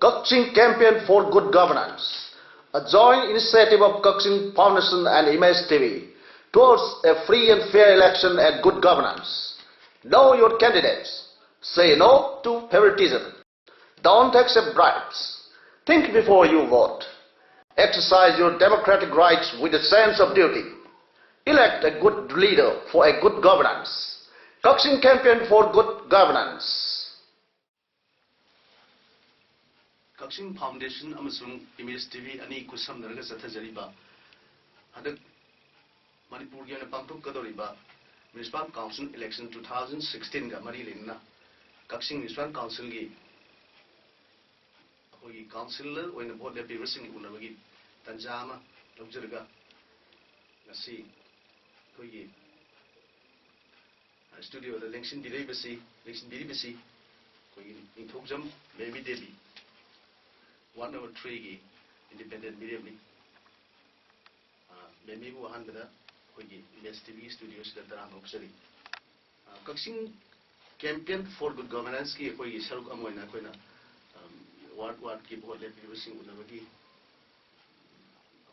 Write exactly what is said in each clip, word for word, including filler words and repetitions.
Kakching Campaign for Good Governance, a joint initiative of Kakching Foundation and Image T V, towards a free and fair election and good governance. Know your candidates. Say no to favoritism. Don't accept bribes. Think before you vote. Exercise your democratic rights with a sense of duty. Elect a good leader for a good governance. Kakching Campaign for Good Governance. Kakching foundation ꯑꯃꯁꯨꯡ image T V ꯑꯅꯤ ꯈꯨꯠꯁꯝꯅꯔꯒ ꯆꯠꯊꯖꯔꯤꯕ ꯍꯟꯗꯛ ꯃꯅꯤꯄꯨꯔꯒꯤ ꯑꯣꯏꯅ ꯄꯥꯡꯊꯣꯛꯀꯗꯧꯔꯤꯕ municipal council election two thousand ꯁꯤꯛꯁꯇꯤꯟꯒ ꯃꯔꯤ ꯂꯩꯅꯅ ꯀꯛꯆꯤꯡ ꯃ꯭ꯌꯨꯅꯤꯁꯤꯄꯥꯜ ꯀꯥꯎꯟꯁꯤꯜꯒꯤ ꯑꯩꯈꯣꯏꯒꯤ ꯀꯥꯎꯟꯁꯤꯜꯂꯔ ꯑꯣꯏꯅ ꯚꯣꯠ ꯂꯦꯞꯄꯤꯕꯁꯤꯡ ꯎꯅꯕꯒꯤ ꯇꯥꯟꯖꯥ ꯑꯃ ꯂꯧꯖꯔꯒ ꯉꯁꯤ ꯑꯩꯈꯣꯏꯒꯤ ꯁ꯭ꯇꯨꯗꯤꯑꯣꯗ ꯂꯦꯡꯁꯤꯟꯕꯤꯔꯛꯏꯕꯁꯤ, ꯂꯦꯡꯁꯤꯟꯕꯤꯔꯤꯕꯁꯤ ꯑꯩꯈꯣꯏꯒꯤ ꯅꯤꯡꯊꯧꯖꯝ ꯃꯦꯃꯤ ꯗꯦꯕꯤ, ꯋꯥꯔꯗ ꯅꯝꯕꯔ ꯊ꯭ꯔꯤꯒꯤ ꯏꯟꯗꯤꯄꯦꯟꯗꯦꯟ ꯃꯤꯔꯦꯞꯅꯤ꯫ ꯑ, ꯃꯦꯃꯤꯕꯨ ꯑꯍꯥꯟꯕꯗ ꯑꯩꯈꯣꯏꯒꯤ ꯏꯃꯦꯖ ꯇꯤ ꯚꯤꯒꯤ ꯁ꯭ꯇꯨꯗꯤꯑꯣꯁꯤꯗ ꯇꯔꯥꯝꯅ ꯑꯣꯛꯆꯔꯤ꯫ ꯑ, ꯀꯛꯆꯤꯡ ꯀꯦꯝꯄꯦꯟ ꯐꯣꯔ ꯒꯨꯗ ꯒꯚꯔꯅꯦꯟꯁꯀꯤ ꯑꯩꯈꯣꯏꯒꯤ ꯁꯔꯨꯛ ꯑꯃ ꯑꯣꯏꯅ ꯑꯩꯈꯣꯏꯅ, ꯑꯝ, ꯋꯥꯔꯗ ꯋꯥꯔꯗꯀꯤ ꯚꯣꯠ ꯂꯦꯞꯄꯤꯕꯁꯤꯡ ꯎꯅꯕꯒꯤ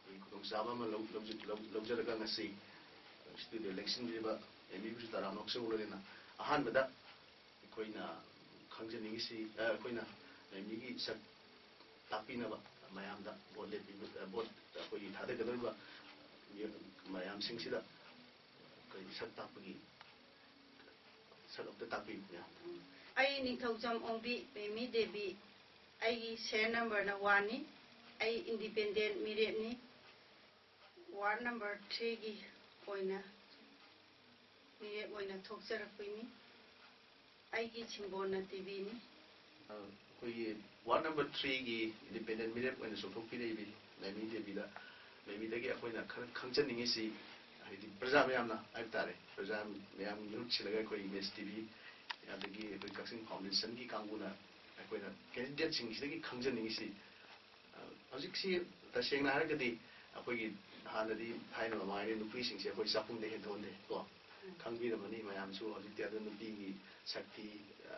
ꯑꯩꯈꯣꯏ ꯈꯨꯗꯣꯡꯆꯥꯕ ꯑꯃ ꯂꯧ-, ꯂꯧꯖ-, ꯂꯧ-, ꯂꯧꯖꯔꯒ ꯉꯁꯤ ꯁ꯭ꯇꯨꯗꯤꯑꯣ ꯂꯦꯡꯁꯤꯟꯕꯤꯔꯤꯕ ꯃꯦꯃꯤꯕꯨꯁꯨ ꯇꯔꯥꯝꯅ ꯑꯣꯛꯆꯕ ꯂꯣꯏꯅꯅ ꯑꯍꯥꯟꯕꯗ ꯑꯩꯈꯣꯏꯅ ꯈꯪꯖꯅꯤꯡꯉꯤꯁꯤ, ꯑ, ꯑꯩꯈꯣꯏꯅ ꯃꯦꯃꯤꯒꯤ ꯁꯛ ꯇꯥꯛꯄꯤꯅꯕ ꯃꯌꯥꯝꯗ ꯚꯣꯠ ꯂꯦꯞꯄꯤꯕ, ꯑ, ꯚꯣꯠ ꯑꯩꯈꯣꯏꯒꯤ ꯊꯥꯗꯒꯗꯧꯔꯤꯕ ꯃꯤꯑꯣꯏ ꯃꯌꯥꯝꯁꯤꯡꯁꯤꯗ ꯑꯩꯈꯣꯏꯒꯤ ꯁꯛ ꯇꯥꯛꯄꯒꯤ ꯁꯛ ꯑꯝꯇ ꯇꯥꯛꯄꯤꯌꯨ ꯃꯌꯥꯝꯗ꯫ ꯑꯩ ꯅꯤꯡꯊꯧꯖꯝ ꯑꯣꯡꯕꯤ ꯃꯦꯃꯤ ꯗꯦꯕꯤ, ꯑꯩꯒꯤ ꯁꯦꯔꯤꯌꯦꯜ ꯅꯝꯕꯔꯅ ꯋꯥꯟꯅꯤ꯫ ꯑꯩ ꯏꯟꯗꯤꯄꯦꯟꯗꯦꯟ ꯃꯤꯔꯦꯞꯅꯤ꯫ ꯋꯥꯔꯗ ꯅꯝꯕꯔ ꯊ꯭ꯔꯤꯒꯤ ꯑꯣꯏꯅ ꯃꯤꯔꯦꯞ ꯑꯣꯏꯅ ꯊꯣꯛꯆꯔꯛꯄꯅꯤ꯫ ꯑꯩꯒꯤ ꯁꯤꯝꯕꯣꯜꯅ ꯇꯤ ꯚꯤꯅꯤ꯫ ꯑ, ꯑꯩꯈꯣꯏꯒꯤ ꯋꯥꯔꯗ ꯅꯝꯕꯔ ꯊ꯭ꯔꯤꯒꯤ ꯏꯟꯗꯤꯄꯦꯟꯗꯦꯟ ꯃꯤꯔꯦꯞ ꯑꯣꯏꯅ ꯆꯣꯡꯊꯣꯛꯄꯤꯔꯛꯏꯕꯤ ꯃꯦꯃꯤ ꯗꯦꯕꯤꯗ, ꯃꯦꯃꯤꯗꯒꯤ ꯑꯩꯈꯣꯏꯅ ꯈꯔ ꯈꯪꯖꯅꯤꯡꯉꯤꯁꯤ, ꯍꯥꯏꯗꯤ ꯄ꯭ꯔꯖꯥ ꯃꯌꯥꯝꯅ ꯍꯥꯏꯕ ꯇꯥꯔꯦ, ꯄ꯭ꯔꯖꯥ ꯃꯌꯥꯝ ꯃꯤꯍꯨꯠ ꯁꯤꯜꯂꯒ ꯑꯩꯈꯣꯏ ꯏꯃꯦꯖ ꯇꯤ ꯚꯤ ꯑꯗꯒꯤ ꯑꯩꯈꯣꯏ ꯀꯛꯆꯤꯡ ꯐꯥꯎꯟꯗꯦꯁꯟꯒꯤ ꯀꯥꯡꯕꯨꯅ ꯑꯩꯈꯣꯏꯅ ꯀꯦꯟꯗꯤꯗꯦꯠꯁꯤꯡꯁꯤꯗꯒꯤ ꯈꯪꯖꯅꯤꯡꯉꯤꯁꯤ, ꯑ, ꯍꯧꯖꯤꯛꯁꯤ ꯇꯁꯦꯡꯅ ꯍꯥꯏꯔꯒꯗꯤ ꯑꯩꯈꯣꯏꯒꯤ ꯍꯥꯟꯅꯗꯤ ꯊꯥꯏꯅ ꯃꯃꯥꯡꯉꯩꯗꯤ ꯅꯨꯄꯤꯁꯤꯡꯁꯦ ꯑꯩꯈꯣꯏ ꯆꯥꯛꯈꯨꯝꯗ ꯍꯦꯟꯊꯣꯛꯍꯟꯗꯦ ꯀꯣ, ꯈꯪꯕꯤꯔꯝꯃꯅꯤ ꯃꯌꯥꯝꯁꯨ꯫ ꯍꯧꯖꯤꯛꯇꯤ ꯑꯗꯨ ꯅꯨꯄꯤꯒꯤ ꯁꯛꯇꯤ,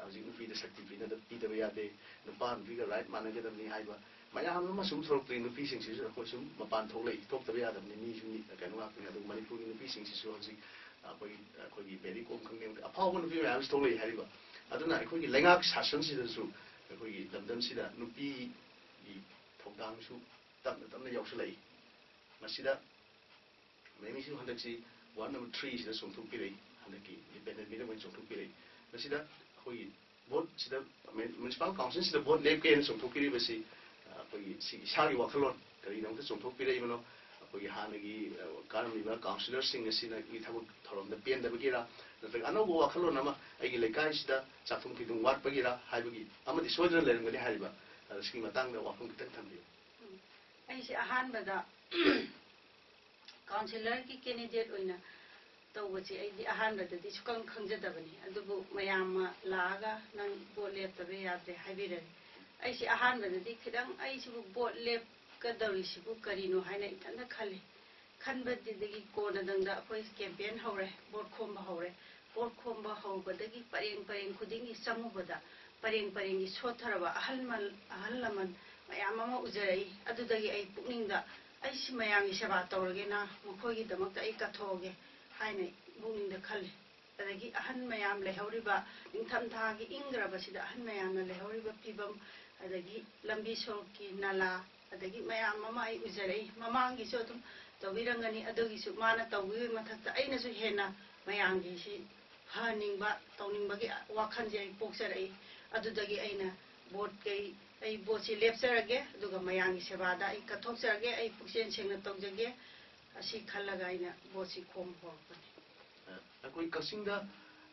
ꯍꯧꯖꯤꯛ ꯅꯨꯄꯤꯗ ꯁꯛꯇꯤ ꯄꯤꯅꯗ-, ꯄꯤꯗꯕ ꯌꯥꯗꯦ, ꯅꯨꯄꯥ ꯅꯨꯄꯤꯒ ꯔꯥꯏꯠ ꯃꯥꯟꯅꯒꯗꯕꯅꯤ ꯍꯥꯏꯕ ꯃꯌꯥꯝ ꯑꯃ ꯁꯨꯝ ꯊꯣꯛꯂꯛꯄꯗꯒꯤ ꯅꯨꯄꯤꯁꯤꯡꯁꯤꯁꯨ ꯑꯩꯈꯣꯏ ꯁꯨꯝ ꯃꯄꯥꯟ ꯊꯣꯛꯂꯛꯏ꯫ ꯊꯣꯛꯇꯕ ꯌꯥꯗꯕꯅꯤ, ꯃꯤꯁꯨ ꯃꯤ ꯀꯩꯅꯣ ꯉꯥꯛꯇꯅꯤ꯫ ꯑꯗꯨꯒ ꯃꯅꯤꯄꯨꯔꯒꯤ ꯅꯨꯄꯤꯁꯤꯡꯁꯤꯁꯨ ꯍꯧꯖꯤꯛ ꯑꯩꯈꯣꯏ, ꯑꯩꯈꯣꯏꯒꯤ ꯃꯦꯔꯤ ꯀꯣꯝ ꯈꯪꯗꯦ, ꯑꯐꯥꯎꯕ ꯅꯨꯄꯤ ꯃꯌꯥꯝꯁꯨ ꯊꯣꯛꯂꯛꯏ ꯍꯥꯏꯔꯤꯕ꯫ ꯑꯗꯨꯅ ꯑꯩꯈꯣꯏꯒꯤ ꯂꯩꯉꯥꯛ ꯁꯥꯁꯟꯁꯤꯗꯁꯨ ꯑꯩꯈꯣꯏꯒꯤ ꯂꯝꯗꯝꯁꯤꯗ ꯅꯨꯄꯤꯒꯤ ꯊꯧꯗꯥꯡꯁꯨ ꯇꯞꯅ ꯇꯞꯅ ꯌꯥꯎꯁꯤꯜꯂꯛꯏ꯫ ꯃꯁꯤꯗ ꯃꯦꯝꯒꯤꯁꯨ ꯍꯟꯗꯛꯁꯤ ꯋꯥꯔꯗ ꯅꯝꯕꯔ ꯊ꯭ꯔꯤꯁꯤꯗ ꯆꯣꯡꯊꯣꯛꯄꯤꯔꯛꯏ꯫ ꯍꯟꯗꯛꯀꯤ ꯏꯟꯗꯤꯄꯦꯟꯗꯦꯟ ꯃꯤꯗ ꯑꯣꯏꯅ ꯆꯣꯡꯊꯣꯛꯄꯤꯔꯛꯏ꯫ ꯃꯁꯤꯗ ꯑꯩꯈꯣꯏꯒꯤ ꯚꯣꯠꯁꯤꯗ, ꯃ꯭ꯌꯨꯅꯤꯁꯤꯄꯥꯜ ꯀꯥꯎꯟꯁꯤꯜꯁꯤꯗ ꯚꯣꯠ ꯂꯦꯞꯀꯦꯅ ꯆꯣꯡꯊꯣꯛꯄꯤꯔꯤꯕꯁꯤ, ꯑ, ꯑꯩꯈꯣꯏꯒꯤ ꯁꯤ ꯏꯁꯥꯒꯤ ꯋꯥꯈꯜꯂꯣꯟ ꯀꯔꯤꯒꯤꯗꯃꯛꯇ ꯆꯣꯡꯊꯣꯛꯄꯤꯔꯛꯏꯕꯅꯣ? ꯑꯩꯈꯣꯏꯒꯤ ꯍꯥꯟꯅꯒꯤ, ꯑ, ꯀꯥꯔꯝꯃꯤꯕ ꯀꯥꯎꯟꯁꯤꯂꯔꯁꯤꯡ ꯑꯁꯤꯅꯒꯤ ꯊꯕꯛ ꯊꯧꯔꯝꯗ ꯄꯦꯟꯗꯕꯒꯤꯔꯥ, ꯅꯠꯇ꯭ꯔꯒ ꯑꯅꯧꯕ ꯋꯥꯈꯜꯂꯣꯟ ꯑꯃ ꯑꯩꯒꯤ ꯂꯩꯀꯥꯏꯁꯤꯗ ꯆꯥꯛꯊꯨꯝ ꯊꯤꯗꯨꯝ ꯋꯥꯠꯄꯒꯤꯔꯥ ꯍꯥꯏꯕꯒꯤ ꯑꯃꯗꯤ ꯁꯣꯏꯗꯅ ꯂꯩꯔꯝꯒꯅꯤ ꯍꯥꯏꯔꯤꯕ, ꯑ, ꯁꯤꯒꯤ ꯃꯇꯥꯡꯗ ꯋꯥꯐꯝ ꯈꯤꯇꯪ ꯊꯝꯕꯤꯌꯨ꯫ ꯎꯝ꯫ ꯑꯩꯁꯦ ꯑꯍꯥꯟꯕꯗ ꯀꯥꯎꯟꯁꯤꯂꯔꯒꯤ ꯀꯦꯟꯗꯤꯗꯦꯠ ꯑꯣꯏꯅ ꯇꯧꯕꯁꯦ ꯑꯩꯗꯤ ꯑꯍꯥꯟꯕꯗꯗꯤ ꯁꯨꯈꯪ ꯈꯪꯖꯗꯕꯅꯤ꯫ ꯑꯗꯨꯕꯨ ꯃꯌꯥꯝ ꯑꯃ ꯂꯥꯛꯑꯒ "ꯅꯪ ꯚꯣꯠ ꯂꯦꯞꯇꯕ ꯌꯥꯗ꯭ꯔꯦ" ꯍꯥꯏꯕꯤꯔꯦ꯫ ꯑꯩꯁꯦ ꯑꯍꯥꯟꯕꯗꯗꯤ ꯈꯤꯇꯪ, "ꯑꯩꯁꯤꯕꯨ ꯚꯣꯠ ꯂꯦꯞꯀꯗꯧꯔꯤꯁꯤꯕꯨ ꯀꯔꯤꯅꯣ?" ꯍꯥꯏꯅ ꯏꯊꯟꯇ ꯈꯜꯂꯤ꯫ ꯈꯟꯕꯗꯨꯗꯒꯤ ꯀꯣꯟꯅꯗꯪꯗ ꯑꯩꯈꯣꯏ ꯀꯦꯝꯄꯦꯟ ꯍꯧꯔꯦ, ꯚꯣꯠ ꯈꯣꯝꯕ ꯍꯧꯔꯦ꯫ ꯚꯣꯠ ꯈꯣꯝꯕ ꯍꯧꯕꯗꯒꯤ ꯄꯔꯦꯡ ꯄꯔꯦꯡ ꯈꯨꯗꯤꯡꯒꯤ ꯆꯪꯉꯨꯕꯗ ꯄꯔꯦꯡ ꯄꯔꯦꯡꯒꯤ ꯁꯣꯠꯊꯔꯕ ꯑꯍꯜ ꯃꯜ-, ꯑꯍꯜ ꯂꯃꯟ ꯃꯌꯥꯝ ꯑꯃ ꯎꯖꯔꯛꯏ꯫ ꯑꯗꯨꯗꯒꯤ ꯑꯩ ꯄꯨꯛꯅꯤꯡꯗ "ꯑꯩꯁꯤ ꯃꯌꯥꯝꯒꯤ ꯁꯦꯕꯥ ꯇꯧꯔꯒꯦꯅ ꯃꯈꯣꯏꯒꯤꯗꯃꯛꯇ ꯑꯩ ꯀꯠꯊꯣꯛꯑꯒꯦ" ꯍꯥꯏꯅ ꯄꯨꯛꯅꯤꯡꯗ ꯈꯜꯂꯤ꯫ ꯑꯗꯒꯤ ꯑꯍꯟ ꯃꯌꯥꯝ ꯂꯩꯍꯧꯔꯤꯕ, ꯅꯤꯡꯊꯝꯊꯥꯒꯤ ꯏꯪꯈ꯭ꯔꯕꯁꯤꯗ ꯑꯍꯟ ꯃꯌꯥꯝꯅ ꯂꯩꯍꯧꯔꯤꯕ ꯐꯤꯕꯝ, ꯑꯗꯒꯤ ꯂꯝꯕꯤ ꯁꯣꯔꯣꯛꯀꯤ ꯅꯂꯥ, ꯑꯗꯒꯤ ꯃꯌꯥꯝ ꯑꯃ ꯑꯩ ꯎꯖꯔꯛꯏ꯫ ꯃꯃꯥꯡꯒꯤꯁꯨ ꯑꯗꯨꯝ ꯇꯧꯕꯤꯔꯝꯒꯅꯤ, ꯑꯗꯨꯒꯤꯁꯨ ꯃꯥꯅ ꯇꯧꯕꯤꯕꯒꯤ ꯃꯊꯛꯇ ꯑꯩꯅꯁꯨ ꯍꯦꯟꯅ ꯃꯌꯥꯝꯒꯤꯁꯤ ꯐꯍꯟꯅꯤꯡꯕ, ꯇꯧꯅꯤꯡꯕꯒꯤ ꯋꯥꯈꯜꯁꯦ ꯑꯩ ꯄꯣꯛꯆꯔꯛꯏ꯫ ꯑꯗꯨꯗꯒꯤ ꯑꯩꯅ ꯚꯣꯠ ꯀꯩ-, ꯑꯩ ꯚꯣꯠꯁꯤ ꯂꯦꯞꯆꯔꯒꯦ, ꯑꯗꯨꯒ ꯃꯌꯥꯝꯒꯤ ꯁꯦꯕꯥꯗ ꯑꯩ ꯀꯠꯊꯣꯛꯆꯔꯒꯦ, ꯑꯩ ꯄꯨꯛꯆꯦꯜ ꯁꯦꯡꯅ ꯇꯧꯖꯒꯦ, ꯑꯁꯤ ꯈꯜꯂꯒ ꯑꯩꯅ ꯚꯣꯠꯁꯤ ꯈꯣꯝꯕ ꯍꯧꯔꯛꯄꯅꯤ꯫ ꯑꯩꯈꯣꯏ ꯀꯛꯆꯤꯡꯗ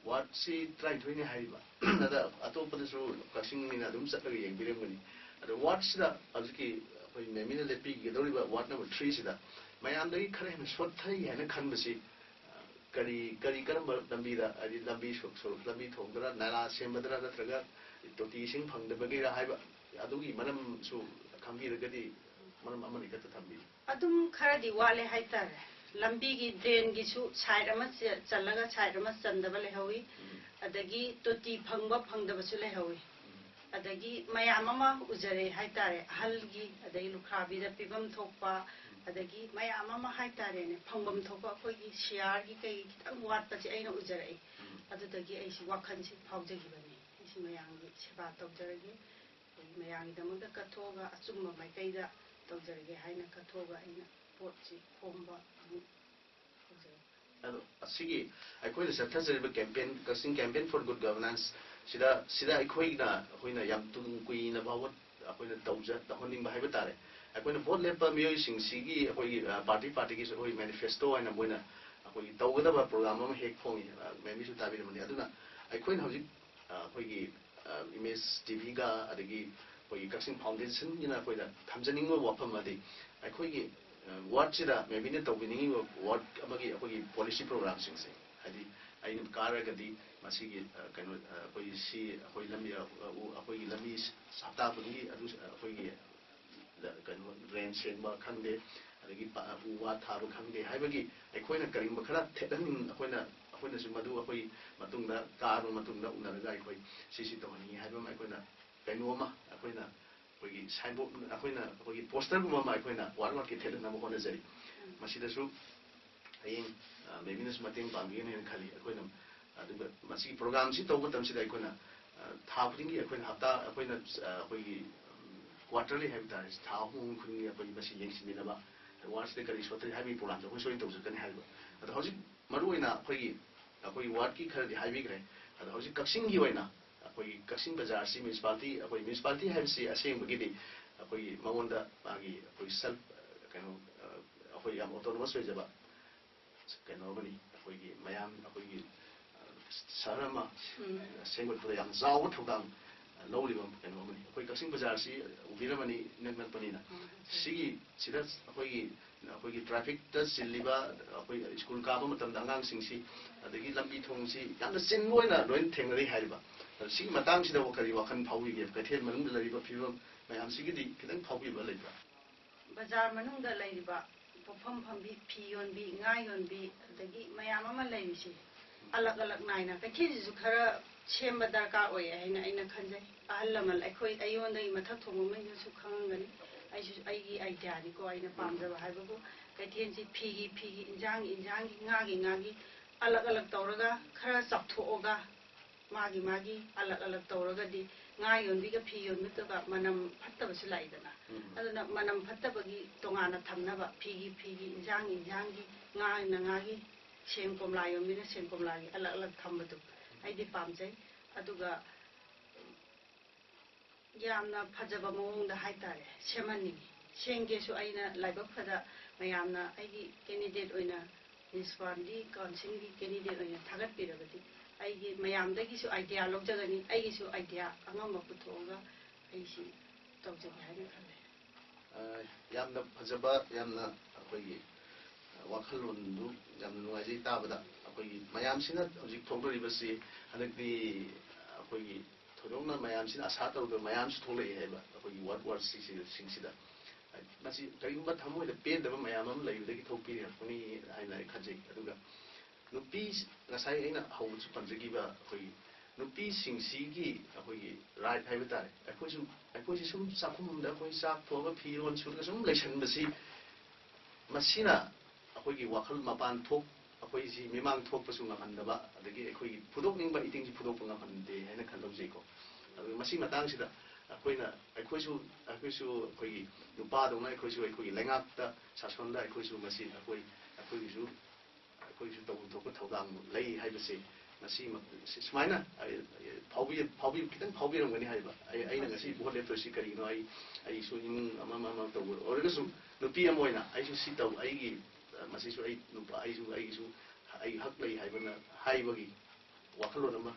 ꯋꯥꯔꯗꯁꯤ ꯇꯔꯥꯅꯤꯊꯣꯏꯅꯤ ꯍꯥꯏꯔꯤꯕ꯫ ꯑꯗ ꯑꯇꯣꯞꯄꯗꯁꯨ ꯀꯛꯆꯤꯡꯅꯤꯅ ꯑꯗꯨꯝ ꯆꯠꯂꯒ ꯌꯦꯡꯕꯤꯔꯝꯒꯅꯤ꯫ ꯑꯗꯣ ꯋꯥꯔꯗꯁꯤꯗ ꯍꯧꯖꯤꯛꯀꯤ ꯑꯩꯈꯣꯏ ꯃꯦꯝꯃꯤꯅ ꯂꯦꯞꯄꯤꯒꯗꯧꯔꯤꯕ ꯋꯥꯔꯗ ꯅꯝꯕꯔ ꯊ꯭ꯔꯤꯁꯤꯗ ꯃꯌꯥꯝꯗꯒꯤ ꯈꯔ ꯍꯦꯟꯅ ꯁꯣꯠꯊꯩ ꯍꯥꯏꯅ ꯈꯟꯕꯁꯤ, ꯑ, ꯀꯔꯤ, ꯀꯔꯤ, ꯀꯔꯝꯕ ꯂꯝꯕꯤꯗ, ꯍꯥꯏꯗꯤ ꯂꯝꯕꯤ ꯁꯣ-, ꯁꯣꯔꯣꯛ ꯂꯝꯕꯤ ꯊꯣꯡꯗꯔ, ꯅꯥꯂꯥ ꯁꯦꯝꯕꯗꯔ, ꯅꯠꯇ꯭ꯔꯒ ꯇꯣꯇꯤ ꯏꯁꯤꯡ ꯐꯪꯗꯕꯒꯤꯔ ꯍꯥꯏꯕ, ꯑꯗꯨꯒꯤ ꯃꯔꯝꯁꯨ ꯈꯪꯕꯤꯔꯒꯗꯤ ꯃꯔꯝ ꯑꯃꯅꯤ ꯈꯛꯇ ꯊꯝꯕꯤꯌꯨ꯫ ꯑꯗꯨꯝ ꯈꯔꯗꯤ ꯋꯥꯠꯂꯦ ꯍꯥꯏꯇꯥꯔꯦ꯫ ꯂꯝꯕꯤꯒꯤ ꯗ꯭ꯔꯦꯟꯒꯤꯁꯨ ꯁꯥꯏꯠ ꯑꯃ ꯆ- ꯆꯜꯂꯒ ꯁꯥꯏꯠ ꯑꯃ ꯆꯟꯗꯕ ꯂꯩꯍꯧꯋꯤ꯫ ꯑꯗꯒꯤ ꯇꯣꯇꯤ ꯐꯪꯕ ꯐꯪꯗꯕꯁꯨ ꯂꯩꯍꯧꯋꯤ꯫ ꯑꯗꯒꯤ ꯃꯌꯥꯝ ꯑꯃ ꯎꯖꯔꯦ ꯍꯥꯏꯇꯥꯔꯦ, ꯑꯍꯜꯒꯤ, ꯑꯗꯒꯤ ꯂꯨꯈ꯭ꯔꯥꯕꯤꯗ ꯄꯤꯐꯝ ꯊꯣꯛꯄ, ꯑꯗꯒꯤ ꯃꯌꯥꯝ ꯑꯃ ꯍꯥꯏꯇꯥꯔꯦꯅꯦ, ꯐꯪꯐꯝ ꯊꯣꯛꯄ ꯑꯩꯈꯣꯏꯒꯤ ꯁꯤꯌꯥꯔꯒꯤ ꯀꯩ ꯈꯤꯇꯪ ꯋꯥꯠꯄꯁꯦ ꯑꯩꯅ ꯎꯖꯔꯛꯏ꯫ ꯑꯗꯨꯗꯒꯤ ꯑꯩꯁꯤ ꯋꯥꯈꯜꯁꯤ ꯐꯥꯎꯖꯈꯤꯕꯅꯤ, ꯑꯩꯁꯤ ꯃꯌꯥꯝꯒꯤ ꯁꯦꯕꯥ ꯇꯧꯖꯔꯒꯦ, ꯑꯩꯈꯣꯏꯒꯤ ꯃꯌꯥꯝꯒꯤꯗꯃꯛꯇ ꯀꯠꯊꯣꯛꯑꯒ ꯑꯆꯨꯝꯕ ꯃꯥꯏꯀꯩꯗ ꯇꯧꯖꯔꯒꯦ ꯍꯥꯏꯅ ꯀꯠꯊꯣꯛꯑꯒ ꯑꯩꯅ ꯄꯣꯠꯁꯤ ꯈꯣꯝꯕ ꯑꯃꯨꯛ ꯍꯧꯖꯔꯛꯏ꯫ ꯑꯗꯣ ꯑꯁꯤꯒꯤ ꯑꯩꯈꯣꯏꯅ ꯆꯠꯊꯖꯔꯤꯕ campaign, Kakching Campaign for Good Governance ꯁꯤꯗ, ꯁꯤꯗ ꯑꯩꯈꯣꯏꯅ, ꯑꯩꯈꯣꯏꯅ ꯌꯥꯝ ꯇꯨꯡ ꯀꯨꯏꯅ ꯐꯥꯎꯕ ꯑꯩꯈꯣꯏꯅ ꯇꯧꯖ-, ꯇꯧꯍꯟꯅꯤꯡꯕ ꯍꯥꯏꯕ ꯇꯥꯔꯦ꯫ ꯑꯩꯈꯣꯏꯅ ꯚꯣꯠ ꯂꯦꯞꯄ ꯃꯤꯑꯣꯏꯁꯤꯡꯁꯤꯒꯤ ꯑꯩꯈꯣꯏꯒꯤ, ꯑ, ꯄꯥꯔꯇꯤ ꯄꯥꯔꯇꯤꯒꯤꯁꯨ ꯑꯩꯈꯣꯏ ꯃꯦꯅꯤꯐꯦꯁꯇꯣ ꯍꯥꯏꯅ ꯃꯣꯏꯅ ꯑꯩꯈꯣꯏꯒꯤ ꯇꯧꯒꯗꯕ ꯄ꯭ꯔꯣꯒ꯭ꯔꯥꯝ ꯑꯃ ꯍꯦꯛ ꯐꯣꯡꯉꯤ, ꯑ, ꯃꯦꯝꯒꯤꯁꯨ ꯇꯥꯕꯤꯔꯝꯃꯅꯤ꯫ ꯑꯗꯨꯅ ꯑꯩꯈꯣꯏꯅ ꯍꯧꯖꯤꯛ, ꯑ, ꯑꯩꯈꯣꯏꯒꯤ, ꯑ, ꯏꯃꯦꯖ ꯇꯤꯚꯤꯒ ꯑꯗꯒꯤ ꯑꯩꯈꯣꯏꯒꯤ ꯀꯛꯆꯤꯡ ꯐꯥꯎꯟꯗꯦꯁꯟꯒꯤꯅ ꯑꯩꯈꯣꯏꯗ ꯊꯝꯖꯅꯤꯡꯕ ꯋꯥꯐꯝ ꯑꯃꯗꯤ ꯑꯩꯈꯣꯏꯒꯤ, ꯑ, ꯋꯥꯔꯗꯁꯤꯗ ꯃꯦꯝꯕꯤꯅ ꯇꯧꯕꯤꯅꯤꯡꯉꯤꯕ ꯋꯥꯔꯗ ꯑꯃꯒꯤ ꯑꯩꯈꯣꯏꯒꯤ ꯄꯣꯂꯤꯁꯤ ꯄ꯭ꯔꯣꯒ꯭ꯔꯥꯝꯁꯤꯡꯁꯦ, ꯍꯥꯏꯗꯤ ꯑꯩꯅ ꯀꯥꯔꯒꯗꯤ ꯃꯁꯤꯒꯤ, ꯑ, ꯀꯩꯅꯣ, ꯑ, ꯑꯩꯈꯣꯏꯒꯤ ꯁꯤ, ꯑꯩꯈꯣꯏ ꯂꯝꯕꯤ, ꯑ, ꯎ-, ꯑꯩꯈꯣꯏꯒꯤ ꯂꯝꯕꯤ ꯍꯞꯇꯥ ꯈꯨꯗꯤꯡꯒꯤ ꯑꯗꯨ, ꯑ, ꯑꯩꯈꯣꯏꯒꯤ, ꯑ, ꯀꯩꯅꯣ, ꯗ꯭ꯔꯦꯟ ꯁꯦꯡꯕ ꯈꯪꯗꯦ, ꯑꯗꯒꯤ ꯄ-, ꯎ ꯋꯥ ꯊꯥꯕ ꯈꯪꯗꯦ ꯍꯥꯏꯕꯒꯤ ꯑꯩꯈꯣꯏꯅ ꯀꯔꯤꯒꯨꯝꯕ ꯈꯔ ꯊꯦꯠꯍꯟꯅꯤꯡ-, ꯑꯩꯈꯣꯏꯅ, ꯑꯩꯈꯣꯏꯅꯁꯨ ꯃꯗꯨ ꯑꯩꯈꯣꯏ ꯃꯇꯨꯡꯗ ꯀꯥꯔꯕ ꯃꯇꯨꯡꯗ ꯎꯅꯔꯒ ꯑꯩꯈꯣꯏ ꯁꯤꯁꯤ ꯇꯧꯍꯟꯅꯤꯡꯉꯤ ꯍꯥꯏꯕ ꯑꯃ ꯑꯩꯈꯣꯏꯅ ꯀꯩꯅꯣ ꯑꯃ ꯑꯩꯈꯣꯏꯅ ꯑꯩꯈꯣꯏꯒꯤ ꯁꯥꯏꯟꯕꯣꯔꯗ, ꯑꯩꯈꯣꯏꯅ ꯑꯩꯈꯣꯏꯒꯤ ꯄꯣꯁꯇꯔꯒꯨꯝꯕ ꯑꯃ ꯑꯩꯈꯣꯏꯅ ꯋꯥꯔꯗ ꯋꯥꯔꯗꯀꯤ ꯊꯦꯠꯍꯟꯅꯕ ꯍꯣꯠꯅꯖꯔꯤ꯫ ꯃꯁꯤꯗꯁꯨ ꯍꯌꯦꯡ, ꯑ, ꯃꯦꯝꯕꯤꯅꯁꯨ ꯃꯇꯦꯡ ꯄꯥꯡꯕꯤꯒꯅꯤ ꯍꯥꯏꯅ ꯈꯜꯂꯤ꯫ ꯑꯩꯈꯣꯏꯅ ꯑꯗꯨꯒ ꯃꯁꯤꯒꯤ ꯄ꯭ꯔꯣꯒ꯭ꯔꯥꯝꯁꯤ ꯇꯧꯕ ꯃꯇꯝꯁꯤꯗ ꯑꯩꯈꯣꯏꯅ, ꯑ, ꯊꯥ ꯈꯨꯗꯤꯡꯒꯤ ꯑꯩꯈꯣꯏꯅ ꯍꯞꯇꯥ, ꯑꯩꯈꯣꯏꯅ, ꯑ, ꯑꯩꯈꯣꯏꯒꯤ, ꯎꯝ, ꯀ꯭ꯋꯥꯔꯇꯔꯂꯤ ꯍꯥꯏꯕ ꯇꯥꯔꯦ, ꯊꯥ ꯑꯍꯨꯝ ꯑꯍꯨꯝ ꯈꯨꯗꯤꯡꯒꯤ ꯑꯩꯈꯣꯏ ꯃꯁꯤ ꯌꯦꯡꯁꯤꯟꯃꯤꯟꯅꯕ, ꯋꯥꯔꯗꯁꯤꯗ ꯀꯔꯤ ꯁꯣꯠꯊꯔꯤ ꯍꯥꯏꯕꯒꯤ ꯄ꯭ꯔꯣꯒ꯭ꯔꯥꯝꯁꯦ ꯑꯩꯈꯣꯏ ꯁꯣꯏꯅ ꯇꯧꯖꯔꯛꯀꯅꯤ ꯍꯥꯏꯔꯤꯕ꯫ ꯑꯗꯣ ꯍꯧꯖꯤꯛ ꯃꯔꯨꯑꯣꯏꯅ ꯑꯩꯈꯣꯏꯒꯤ, ꯑꯩꯈꯣꯏꯒꯤ ꯋꯥꯔꯗꯀꯤ ꯈꯔꯗꯤ ꯍꯥꯏꯕꯤꯈ꯭ꯔꯦ꯫ ꯑꯗꯣ ꯍꯧꯖꯤꯛ ꯀꯛꯆꯤꯡꯒꯤ ꯑꯣꯏꯅ ꯑꯩꯈꯣꯏꯒꯤ ꯀꯛꯆꯤꯡ ꯕꯖꯥꯔꯁꯤ ꯃ꯭ꯌꯨꯅꯤꯁꯤꯄꯥꯂꯤꯇꯤ, ꯑꯩꯈꯣꯏ ꯃ꯭ꯌꯨꯅꯤꯁꯤꯄꯥꯂꯤꯇꯤ ꯍꯥꯏꯕꯁꯤ ꯑꯁꯦꯡꯕꯒꯤꯗꯤ ꯑꯩꯈꯣꯏꯒꯤ ꯃꯉꯣꯟꯗ ꯃꯥꯒꯤ ꯑꯩꯈꯣꯏ ꯁꯦꯜꯐ, ꯀꯩꯅꯣ, ꯑꯩꯈꯣꯏ ꯌꯥꯝ ꯑꯣꯇꯣꯅꯣꯃꯁ ꯑꯣꯏꯖꯕ ꯀꯩꯅꯣ ꯑꯃꯅꯤ꯫ ꯑꯩꯈꯣꯏꯒꯤ ꯃꯌꯥꯝ, ꯑꯩꯈꯣꯏꯒꯤ, ꯑ, ꯁꯍꯔ ꯑꯃ ꯁꯦꯝꯒꯠꯄꯗ ꯌꯥꯝ ꯆꯥꯎꯕ ꯊꯧꯗꯥꯡ ꯂꯧꯔꯤꯕ ꯀꯩꯅꯣ ꯑꯃꯅꯤ꯫ ꯑꯩꯈꯣꯏ ꯀꯛꯆꯤꯡ ꯕꯖꯥꯔꯁꯤ ꯎꯕꯤꯔꯝꯃꯅꯤ, ꯏꯅꯛ ꯅꯛꯄꯅꯤꯅ꯫ ꯁꯤꯒꯤ, ꯁꯤꯗ ꯑꯩꯈꯣꯏꯒꯤ, ꯑꯩꯈꯣꯏꯒꯤ ꯇ꯭ꯔꯥꯐꯤꯛꯇ ꯆꯤꯜꯂꯤꯕ, ꯑꯩꯈꯣꯏ ꯁ꯭ꯀꯨꯜ ꯀꯥꯕ ꯃꯇꯝꯗ ꯑꯉꯥꯡꯁꯤꯡꯁꯤ, ꯑꯗꯒꯤ ꯂꯝꯕꯤ ꯊꯣꯡꯁꯤ ꯌꯥꯝꯅ ꯆꯤꯟꯕ ꯑꯣꯏꯅ ꯂꯣꯏꯅ ꯊꯦꯡꯅꯔꯤ ꯍꯥꯏꯔꯤꯕ꯫ ꯑꯗꯣ ꯁꯤꯒꯤ ꯃꯇꯥꯡꯁꯤꯗ ꯀꯔꯤ ꯋꯥꯈꯜ ꯐꯥꯎꯕꯤꯒꯦ? ꯀꯩꯊꯦꯜ ꯃꯅꯨꯡꯗ ꯂꯩꯔꯤꯕ ꯐꯤꯕꯝ ꯃꯌꯥꯝꯁꯤꯒꯤꯗꯤ ꯈꯤꯇꯪ ꯐꯥꯎꯕꯤꯕ ꯂꯩꯕ꯭ꯔꯥ? ꯕꯖꯥꯔ ꯃꯅꯨꯡꯗ ꯂꯩꯔꯤꯕ ꯄꯣꯠꯐꯝ ꯐꯝꯕꯤ, ꯐꯤ ꯌꯣꯟꯕꯤ, ꯉꯥ ꯌꯣꯟꯕꯤ, ꯑꯗꯒꯤ ꯃꯌꯥꯝ ꯑꯃ ꯂꯩꯔꯤꯁꯦ ꯑꯂꯛ ꯑꯂꯛ ꯅꯥꯏꯅ ꯀꯩꯊꯦꯜꯁꯤꯁꯨ ꯈꯔ ꯁꯦꯝꯕ ꯗꯔꯀꯥꯔ ꯑꯣꯏꯌꯦ ꯍꯥꯏꯅ ꯑꯩꯅ ꯈꯟꯖꯩ꯫ ꯑꯍꯜ ꯂꯃꯟ ꯑꯩꯈꯣꯏ, ꯑꯩꯉꯣꯟꯗꯒꯤ ꯃꯊꯛ ꯊꯣꯡꯕꯉꯩꯅꯁꯨ ꯈꯪꯉꯝꯒꯅꯤ꯫ ꯑꯩꯁꯨ ꯑꯩꯒꯤ ꯑꯥꯏꯗꯤꯌꯥꯅꯤꯀꯣ, ꯑꯩꯅ ꯄꯥꯝꯖꯕ ꯍꯥꯏꯕꯕꯨ ꯀꯩꯊꯦꯜꯁꯤ ꯐꯤꯒꯤ ꯐꯤꯒꯤ, ꯏꯟꯖꯥꯡꯒꯤ ꯏꯟꯖꯥꯡꯒꯤ, ꯉꯥꯒꯤ ꯉꯥꯒꯤ ꯑꯂꯛ ꯑꯂꯛ ꯇꯧꯔꯒ ꯈꯔ ꯆꯥꯎꯊꯣꯛꯑꯒ ꯃꯥꯒꯤ ꯃꯥꯒꯤ ꯑꯂꯛ ꯑꯂꯛ ꯇꯧꯔꯒꯗꯤ ꯉꯥ ꯌꯣꯟꯕꯤꯒ ꯐꯤ ꯌꯣꯟꯕꯤꯗꯨꯒ ꯃꯅꯝ ꯐꯠꯇꯕꯁꯨ ꯂꯥꯛꯏꯗꯅ꯫ ꯎꯝ꯫ ꯑꯗꯨꯅ ꯃꯅꯝ ꯐꯠꯇꯕꯒꯤ ꯇꯣꯉꯥꯟꯅ ꯊꯝꯅꯕ ꯐꯤꯒꯤ ꯐꯤꯒꯤ, ꯏꯟꯖꯥꯡꯒꯤ ꯏꯟꯖꯥꯡꯒꯤ, ꯉꯥꯅ ꯉꯥꯒꯤ, ꯁꯦꯝ ꯀꯣꯝꯂꯥ ꯌꯣꯟꯕꯤꯅ ꯁꯦꯝ ꯀꯣꯝꯂꯥꯒꯤ ꯑꯂꯛ ꯑꯂꯛ ꯊꯝꯕꯗꯨ ꯑꯩꯗꯤ ꯄꯥꯝꯖꯩ꯫ ꯑꯗꯨꯒ ꯌꯥꯝꯅ ꯐꯖꯕ ꯃꯑꯣꯡꯗ ꯍꯥꯏꯇꯥꯔꯦ ꯁꯦꯝꯍꯟꯅꯤꯡꯉꯤ꯫ ꯁꯦꯝꯒꯦꯁꯨ ꯑꯩꯅ ꯂꯥꯏꯕꯛ ꯐꯗ ꯃꯌꯥꯝꯅ ꯑꯩꯒꯤ ꯀꯦꯟꯗꯤꯗꯦꯠ ꯑꯣꯏꯅ, ꯃ꯭ꯌꯨꯅꯤꯁꯤꯄꯥꯂꯤꯇꯤ ꯀꯥꯎꯟꯁꯤꯜꯒꯤ ꯀꯦꯟꯗꯤꯗꯦꯠ ꯑꯣꯏꯅ ꯊꯥꯒꯠꯄꯤꯔꯕꯗꯤ ꯑꯩꯒꯤ ꯃꯌꯥꯝꯗꯒꯤꯁꯨ ꯑꯥꯏꯗꯤꯌꯥ ꯂꯧꯖꯒꯅꯤ꯫ ꯑꯩꯒꯤꯁꯨ ꯑꯥꯏꯗꯤꯌꯥ ꯑꯉꯝꯕ ꯄꯨꯊꯣꯛꯑꯒ ꯑꯩꯁꯤ ꯇꯧꯖꯒꯦ ꯍꯥꯏꯅ ꯈꯜꯂꯦ꯫ ꯑ, ꯌꯥꯝꯅ ꯐꯖꯕ, ꯌꯥꯝꯅ ꯑꯩꯈꯣꯏꯒꯤ, ꯑ, ꯋꯥꯈꯜꯂꯣꯟꯗꯨ ꯌꯥꯝꯅ ꯅꯨꯡꯉꯥꯏꯖꯩ ꯇꯥꯕꯗ꯫ ꯑꯩꯈꯣꯏꯒꯤ ꯃꯌꯥꯝꯁꯤꯅ ꯍꯧꯖꯤꯛ ꯊꯣꯛꯅꯔꯤꯕꯁꯤ ꯍꯟꯗꯛꯇꯤ ꯑꯩꯈꯣꯏꯒꯤ ꯊꯣꯏꯗꯣꯛꯅ ꯃꯌꯥꯝꯁꯤꯅ ꯑꯁꯥ ꯇꯧꯗꯕ ꯃꯌꯥꯝꯁꯨ ꯊꯣꯛꯂꯛꯑꯦ ꯍꯥꯏꯕ ꯑꯩꯈꯣꯏꯒꯤ ꯋꯥꯔꯗ ꯋꯥꯔꯗꯁꯤꯡꯁꯤꯗ꯫ ꯃꯁꯤ ꯀꯔꯤꯒꯨꯝꯕ ꯊꯃꯣꯏꯗ ꯄꯦꯟꯗꯕ ꯃꯌꯥꯝ ꯑꯃ ꯂꯩꯕꯗꯒꯤ ꯊꯣꯛꯄꯤꯔꯛꯄꯅꯤ ꯍꯥꯏꯅ ꯑꯩ ꯈꯟꯖꯩ꯫ ꯑꯗꯨꯒ ꯅꯨꯄꯤ, ꯉꯁꯥꯏ ꯑꯩꯅ ꯍꯧꯕꯁꯨ ꯄꯟꯖꯈꯤꯕ ꯑꯩꯈꯣꯏꯒꯤ ꯅꯨꯄꯤꯁꯤꯡꯁꯤꯒꯤ ꯑꯩꯈꯣꯏꯒꯤ ꯔꯥꯏꯠ ꯍꯥꯏꯕ ꯇꯥꯔꯦ, ꯑꯩꯈꯣꯏꯁꯨ, ꯑꯩꯈꯣꯏꯁꯤ ꯁꯨꯝ ꯆꯥꯛꯈꯨꯝꯗ ꯑꯩꯈꯣꯏ ꯆꯥꯛ ꯊꯣꯡꯉꯒ ꯐꯤꯔꯣꯜ ꯁꯨꯔꯒ ꯁꯨꯝ ꯂꯩꯁꯟꯕꯁꯤ ꯃꯁꯤꯅ ꯑꯩꯈꯣꯏꯒꯤ ꯋꯥꯈꯜ ꯃꯄꯥꯟ ꯊꯣꯛ ꯑꯩꯈꯣꯏꯁꯤ ꯃꯤꯃꯥꯡ ꯊꯣꯛꯄꯁꯨ ꯉꯝꯍꯟꯗꯕ, ꯑꯗꯒꯤ ꯑꯩꯈꯣꯏꯒꯤ ꯐꯨꯗꯣꯛꯅꯤꯡꯕ ꯏꯊꯤꯡꯁꯤ ꯐꯨꯗꯣꯛꯄ ꯉꯝꯍꯟꯗꯦ ꯍꯥꯏꯅ ꯈꯜꯂꯧꯖꯩꯀꯣ꯫ ꯑꯗꯨꯒ ꯃꯁꯤ ꯃꯇꯥꯡꯁꯤꯗ ꯑꯩꯈꯣꯏꯅ, ꯑꯩꯈꯣꯏꯁꯨ, ꯑꯩꯈꯣꯏꯁꯨ ꯑꯩꯈꯣꯏꯒꯤ ꯅꯨꯄꯥꯗꯧꯅ ꯑꯩꯈꯣꯏꯁꯨ ꯑꯩꯈꯣꯏꯒꯤ ꯂꯩꯉꯥꯛꯇ, ꯁꯥꯁꯣꯟꯗ ꯑꯩꯈꯣꯏꯁꯨ ꯃꯁꯤ ꯑꯩꯈꯣꯏ, ꯑꯩꯈꯣꯏꯒꯤꯁꯨ ꯑꯩꯈꯣꯏꯒꯤꯁꯨ ꯇꯧꯐꯝ ꯊꯣꯛꯄ ꯊꯧꯗꯥꯡ ꯂꯩ ꯍꯥꯏꯕꯁꯦ ꯉꯁꯤ ꯁꯨꯃꯥꯏꯅ ꯐꯥꯎꯕꯤ ꯐꯥꯎꯕꯤ ꯈꯤꯇꯪ ꯐꯥꯎꯕꯤꯔꯝꯒꯅꯤ ꯍꯥꯏꯕ꯫ ꯑꯩ ꯑꯩꯅ ꯉꯁꯤ ꯚꯣꯠ ꯂꯦꯞꯇꯣꯏꯁꯤ ꯀꯔꯤꯒꯤꯅꯣ? ꯑꯩ ꯑꯩꯁꯨ ꯏꯃꯨꯡ ꯑꯃ ꯑꯃ ꯑꯃ ꯇꯧꯕ ꯑꯣꯏꯔꯒꯁꯨ ꯅꯨꯄꯤ ꯑꯃ ꯑꯣꯏꯅ ꯑꯩꯁꯨ ꯁꯤ ꯇꯧ, ꯑꯩꯒꯤ ꯃꯁꯤꯁꯨ ꯑꯩ ꯅꯨꯄꯥ ꯑꯩꯁꯨ ꯑꯩꯒꯤꯁꯨ ꯑꯩ ꯍꯛ ꯂꯩ ꯍꯥꯏꯕꯅ ꯍꯥꯏꯕꯒꯤ ꯋꯥꯈꯜꯂꯣꯟ ꯑꯃ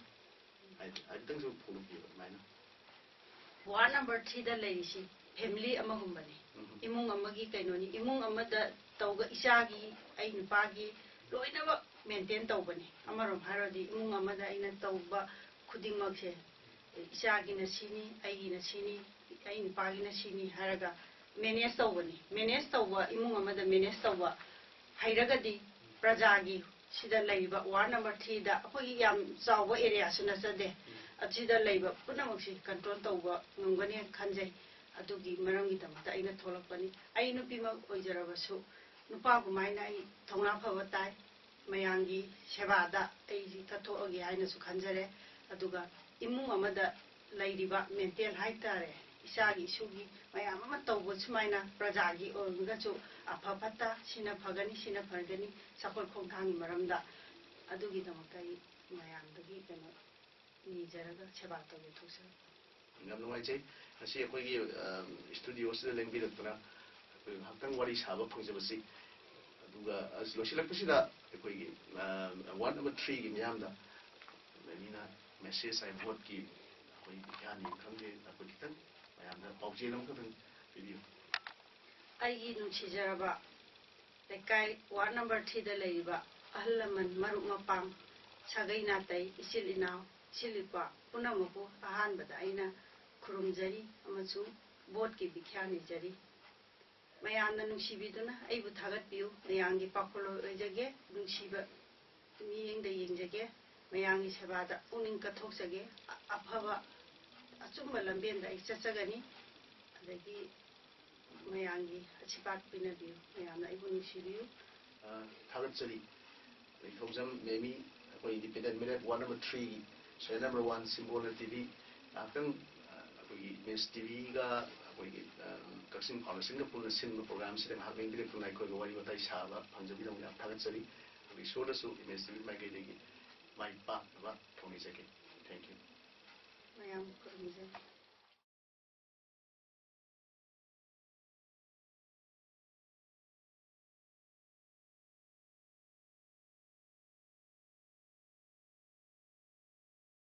ꯍꯥꯏ- ꯍꯥꯏꯐꯦꯠꯇꯪꯁꯨ ꯐꯣꯡꯗꯣꯛꯄꯤꯌꯨ ꯑꯗꯨꯃꯥꯏꯅ꯫ ꯋꯥꯔꯗ ꯅꯝꯕꯔ ꯊ꯭ꯔꯤꯗ ꯂꯩꯔꯤꯁꯤ ꯐꯦꯃꯤꯂꯤ ꯑꯃꯒꯨꯝꯕꯅꯤ꯫ ꯏꯃꯨꯡ ꯑꯃꯒꯤ ꯀꯩꯅꯣꯅꯤ꯫ ꯏꯃꯨꯡ ꯑꯃꯗ ꯇꯧꯕ ꯏꯆꯥꯒꯤ, ꯑꯩ ꯅꯨꯄꯥꯒꯤ ꯂꯣꯏꯅꯃꯛ ꯃꯦꯟꯇꯦꯟ ꯇꯧꯕꯅꯤ꯫ ꯑꯃꯔꯣꯝ ꯍꯥꯏꯔꯗꯤ ꯏꯃꯨꯡ ꯑꯃꯗ ꯑꯩꯅ ꯇꯧꯕ ꯈꯨꯗꯤꯡꯃꯛꯁꯦ ꯏꯆꯥꯒꯤꯅ ꯁꯤꯅꯤ, ꯑꯩꯒꯤꯅ ꯁꯤꯅꯤ, ꯑꯩ ꯅꯨꯄꯥꯒꯤꯅ ꯁꯤꯅꯤ ꯍꯥꯏꯔꯒ ꯃꯦꯅꯦꯖ ꯇꯧꯕꯅꯤ꯫ ꯃꯦꯅꯦꯖ ꯇꯧꯕ, ꯏꯃꯨꯡ ꯑꯃꯗ ꯃꯦꯅꯦꯖ ꯇꯧꯕ ꯍꯩꯔꯒꯗꯤ, ꯄ꯭ꯔꯖꯥꯒꯤ, ꯁꯤꯗ ꯂꯩꯔꯤꯕ ꯋꯥꯔꯗ ꯅꯝꯕꯔ ꯊ꯭ꯔꯤꯗ, ꯑꯩꯈꯣꯏꯒꯤ ꯌꯥꯝ ꯆꯥꯎꯕ ꯑꯦꯔꯤꯌꯥꯁꯨ ꯅꯠꯆꯗꯦ, ꯑꯁꯤꯗ ꯂꯩꯕ ꯄꯨꯝꯅꯃꯛꯁꯤ ꯀꯟꯇ꯭ꯔꯣꯜ ꯇꯧꯕ ꯉꯝꯒꯅꯤ ꯈꯟꯖꯩ꯫ ꯑꯗꯨꯒꯤ ꯃꯔꯝꯒꯤꯗꯃꯛꯇ ꯑꯩꯅ ꯊꯣꯛꯂꯛꯄꯅꯤ꯫ ꯑꯩ ꯅꯨꯄꯤꯃꯛ ꯑꯣꯏꯖꯔꯕꯁꯨ, ꯅꯨꯄꯥ ꯀꯃꯥꯏꯅ ꯑꯩ ꯊꯧꯅꯥ ꯐꯕ ꯇꯥꯏ꯫ ꯃꯌꯥꯝꯒꯤ ꯁꯦꯕꯥꯗ ꯑꯩꯁꯤ ꯀꯠꯊꯣꯛꯑꯒꯦ ꯍꯥꯏꯅꯁꯨ ꯈꯟꯖꯔꯦ꯫ ꯑꯗꯨꯒ ꯏꯃꯨꯡ ꯑꯃꯗ ꯂꯩꯔꯤꯕ ꯃꯦꯟꯇꯦꯜ ꯍꯥꯏꯇꯥꯔꯦ, ꯏꯆꯥꯒꯤ ꯏꯁꯨꯒꯤ ꯃꯌꯥꯝ ꯑꯃ ꯇꯧꯕ ꯁꯨꯃꯥꯏꯅ ꯄ꯭ꯔꯖꯥꯒꯤ ꯑꯣꯏꯔꯒꯁꯨ ꯑꯐ ꯐꯠꯇ, ꯁꯤꯅ ꯐꯒꯅꯤ, ꯁꯤꯅ ꯐꯒꯅꯤ, ꯆꯥꯎꯈꯠ ꯈꯣꯡꯊꯥꯡꯒꯤ ꯃꯔꯝꯗ, ꯑꯗꯨꯒꯤꯗꯃꯛꯇ ꯑꯩ ꯃꯌꯥꯝꯗꯒꯤ ꯀꯩꯅꯣ ꯅꯤꯖꯔꯒ ꯁꯦꯕꯥ ꯇꯧꯒꯦ ꯊꯣꯛꯆꯔꯛꯄꯅꯤ꯫ ꯌꯥꯝ ꯅꯨꯡꯉꯥꯏꯖꯩ꯫ ꯉꯁꯤ ꯑꯩꯈꯣꯏꯒꯤ, ꯑ, ꯁ꯭ꯇꯨꯗꯤꯑꯣꯁꯤꯗ ꯂꯦꯡꯕꯤꯔꯛꯇꯨꯅ ꯑꯩꯈꯣꯏ ꯉꯥꯏꯍꯥꯛꯇꯪ ꯋꯥꯔꯤ ꯁꯥꯕ ꯐꯪꯖꯕꯁꯤ꯫ ꯑꯗꯨꯒ, ꯑ, ꯂꯣꯏꯁꯤꯜꯂꯛꯄꯁꯤꯗ ꯑꯩꯈꯣꯏꯒꯤ, ꯑ, ꯋꯥꯔꯗ ꯅꯝꯕꯔ ꯊ꯭ꯔꯤꯒꯤ ꯃꯤꯌꯥꯝꯗ ꯃꯦꯃꯤꯅ ꯃꯦꯁꯦꯖ ꯍꯥꯏ, ꯚꯣꯠꯀꯤ ꯑꯩꯈꯣꯏ ꯕꯤꯈ꯭ꯌꯥꯅꯤ ꯈꯪꯗꯦ, ꯑꯩꯈꯣꯏ ꯈꯤꯇꯪ ꯃꯌꯥꯝꯗ ꯄꯥꯎꯖꯦꯜ ꯑꯃꯈꯛꯇꯪ ꯄꯤꯕꯤꯌꯨ꯫ ꯑꯩꯒꯤ ꯅꯨꯡꯁꯤꯖꯔꯕ ꯂꯩꯀꯥꯏ ꯋꯥꯔꯗ ꯅꯝꯕꯔ ꯊ꯭ꯔꯤꯗ ꯂꯩꯔꯤꯕ ꯑꯍꯜ ꯂꯃꯟ, ꯃꯔꯨꯞ ꯃꯄꯥꯡ, ꯁꯥꯒꯩ ꯅꯥꯇꯩ, ꯏꯆꯤꯜ ꯏꯅꯥꯎ, ꯏꯆꯤꯜ ꯏꯄ꯭ꯋꯥ ꯄꯨꯝꯅꯃꯛꯄꯨ ꯑꯍꯥꯟꯕꯗ ꯑꯩꯅ ꯈꯨꯔꯨꯝꯖꯔꯤ ꯑꯃꯁꯨꯡ ꯚꯣꯠꯀꯤ ꯕꯤꯈ꯭ꯌꯥ ꯅꯤꯖꯔꯤ꯫ ꯃꯌꯥꯝꯅ ꯅꯨꯡꯁꯤꯕꯤꯗꯨꯅ ꯑꯩꯕꯨ ꯊꯥꯒꯠꯄꯤꯌꯨ꯫ ꯃꯌꯥꯝꯒꯤ ꯄꯥꯎꯈꯣꯜꯂꯣꯏ ꯑꯣꯏꯖꯒꯦ, ꯅꯨꯡꯁꯤꯕ ꯃꯤꯠꯌꯦꯡꯗ ꯌꯦꯡꯖꯒꯦ, ꯃꯌꯥꯝꯒꯤ ꯁꯦꯕꯥꯗ ꯄꯨꯛꯅꯤꯡ ꯀꯠꯊꯣꯛꯆꯒꯦ꯫ ꯑ-, ꯑꯐꯕ, ꯑꯆꯨꯝꯕ ꯂꯝꯕꯦꯟꯗ ꯑꯩ ꯆꯠꯆꯒꯅꯤ꯫ ꯑꯗꯒꯤ ꯃꯌꯥꯝꯒꯤ ꯑꯁꯤꯔꯕꯥꯗ ꯄꯤꯅꯕꯤꯌꯨ, ꯃꯌꯥꯝꯅ ꯑꯩꯕꯨ ꯅꯨꯡꯁꯤꯕꯤꯌꯨ꯫ ꯑ, ꯊꯥꯒꯠꯆꯔꯤ꯫ ꯅꯤꯡꯊꯧꯖꯝ ꯃꯦꯃꯤ, ꯑꯩꯈꯣꯏ ꯏꯟꯗꯤꯄꯦꯟꯗꯦꯟ ꯃꯤꯅꯠ ꯋꯥꯔꯗ ꯅꯝꯕꯔ ꯊ꯭ꯔꯤꯒꯤ ꯁꯦꯔꯤꯌꯦꯜ ꯅꯝꯕꯔ ꯋꯥꯟ ꯁꯤꯝꯕꯣꯜꯅ ꯇꯤ ꯚꯤ, ꯉꯥꯏꯍꯥꯛꯇꯪ, ꯑ, ꯑꯩꯈꯣꯏꯒꯤ ꯏꯃꯦꯖ ꯇꯤ ꯚꯤꯒ ꯑꯩꯈꯣꯏꯒꯤ, ꯑ, ꯀꯛꯆꯤꯡ ꯐꯥꯎꯟꯗꯦꯁꯟꯒ ꯄꯨꯟꯅ ꯁꯤꯟꯕ ꯄ꯭ꯔꯣꯒ꯭ꯔꯥꯝꯁꯤꯗ ꯉꯥꯏꯍꯥꯛ ꯂꯦꯡꯕꯤꯔꯛꯇꯨꯅ ꯑꯩꯈꯣꯏꯒ ꯋꯥꯔꯤ ꯋꯥꯇꯥꯏ ꯁꯥꯕ ꯐꯪꯖꯕꯤꯗꯕ ꯌꯥꯝ ꯊꯥꯒꯠꯆꯔꯤ꯫ ꯑꯗꯨꯒ ꯏꯁꯣꯔꯗꯁꯨ ꯏꯃꯦꯖ ꯇꯤ ꯚꯤ ꯃꯥꯏꯀꯩꯗꯒꯤ ꯃꯥꯏ ꯄꯥꯛꯅꯕ ꯊꯧꯅꯤꯖꯒꯦ꯫ Thank you꯫ ꯃꯌꯥꯝ ꯈꯨꯔꯨꯝꯖꯔꯤ꯫